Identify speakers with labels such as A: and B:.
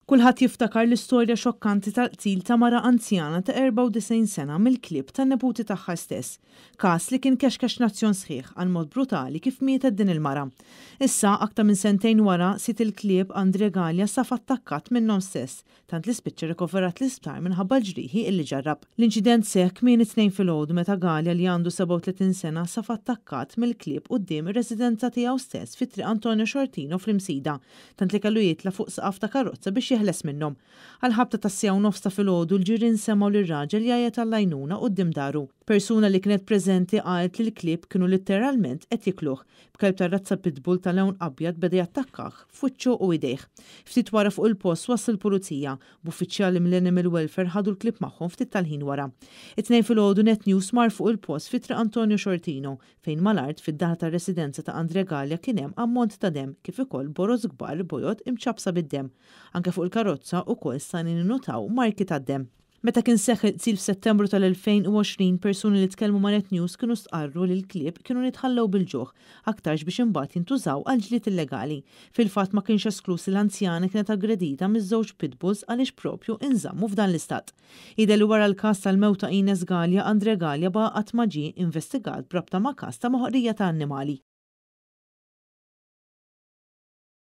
A: Kulħadd jiftakar l-istorja xokkanti tal-qtil ta' mara anzjana ta' 94 sena mill-klieb tan-neputi tagħha stess. Każ li kien kexkex nazzjon sħiħ għall-mod brutali kif mietet din il-mara. Issa, aktar minn sentejn wara, sid il-klieb Andre Galea safa attakkat minnhom stess, tant li spiċċa rikoverat l-isptar minħabba l-ġrieħi illi ġarrab. L-inċident seħħ kmieni t-Tnejn filgħodu meta Galea li għandu 37 sena safa attakkat mill-klieb quddiem ir-residenza tiegħu stess fi Triq Antonio Sciortino fl-Imsida, tant li kellu jitla' fuq saqaf ta' karozza biex jeħles minnhom. Għall-ħabta tas-siegħa u nofs ta' filgħodu l-ġirien semgħu lir-raġel jgħajjat għall-għajnuna quddiem daru. Persuna li kienet preżenti qalet li l-klieb kienu litteralment qed jikluh, b'kelb tar-razza pitbull ta' lewn abjad beda jattakkah f'wiċċu u idejh. Ftit wara fuq il-post waslu l-pulizija, b'uffiċjali mill-Animal Welfare ħadu l-klieb magħhom ftit tal-ħin wara. It-Tnejn filgħodu Net News mar fuq il-post fi Triq Antonio Sciortino, fejn mal-art fid-daħla tar-residenza ta' Andre Galea kien hemm ammont ta' demm kif ukoll boroż kbar bojod imċappsa bid-demm. Anke fuq il-karozza ukoll stajna ninnutaw marki tad-demm. Meta kien seħħ il-qtil f'Settembru tal-2020 persuni li tkellmu ma' Net News kienu stqarru li l-klieb kienu nitħallew bil-ġuħ, aktarx biex imbagħad jintużaw għal ġlied illegali. Fil-fatt ma kienx eskluż li l-anzjana kienet aggredita miż-żewġ pitbulls għaliex propju inżammu f'dan l-istat. Jidher li wara l-każ tal-mewt ta' Ines Galea, Andre Galea baqa' qatt ma ġie investigat b'rabta ma' każ ta' moħqrija ta' annimali.